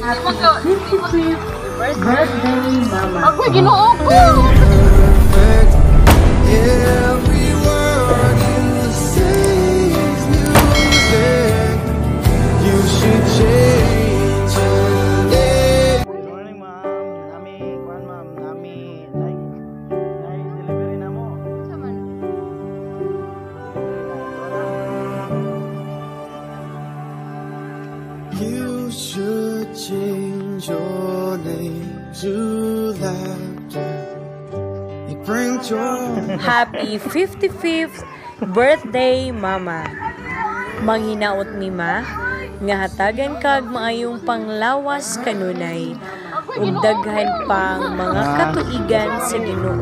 Happy 55th birthday, Mama. Ako, Ginoo ko! Perfect. Every word you say is music. You should change your name. Good morning, ma'am. Nami, kuan, ma'am, nami, nay delivery na mo. Sa man? Delivery na. Ito na. You should change your name to laughter. It brings joy. Happy 55th birthday, Mama. Manghinaot ni Ma, nga hatagan kag maayong panglawas kanunay ug daghan pang mga katuigan sa Ginoo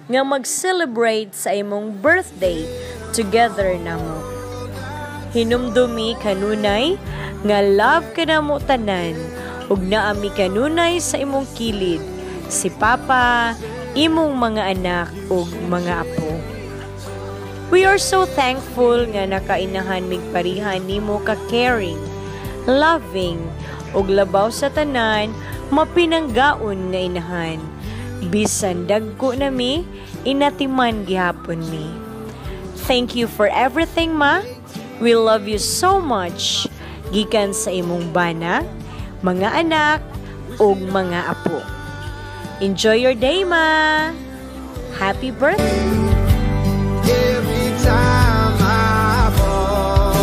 nga mag-celebrate sa imong birthday together namo. Hinumdumi kanunay nga love ka namo tanan ug naami kanunay sa imong kilid, si Papa, imong mga anak ug mga apo. We are so thankful nga nakainahan mig pariha nimo ka caring, loving, ug labaw sa tanan, mapinanggaon nga inahan. Bisan dagko nami, inatiman gihapon mi. Thank you for everything, Ma. We love you so much. Gikan sa imong bana, mga anak, ug mga apo. Enjoy your day, Ma. Happy birthday! Every time I fall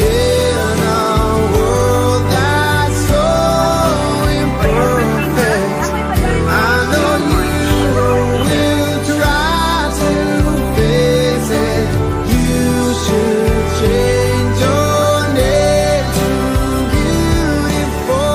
in a world that's so imperfect, I know you will try to fix it. You should change your name to beautiful.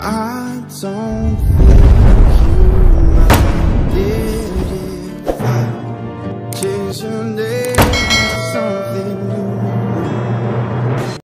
I don't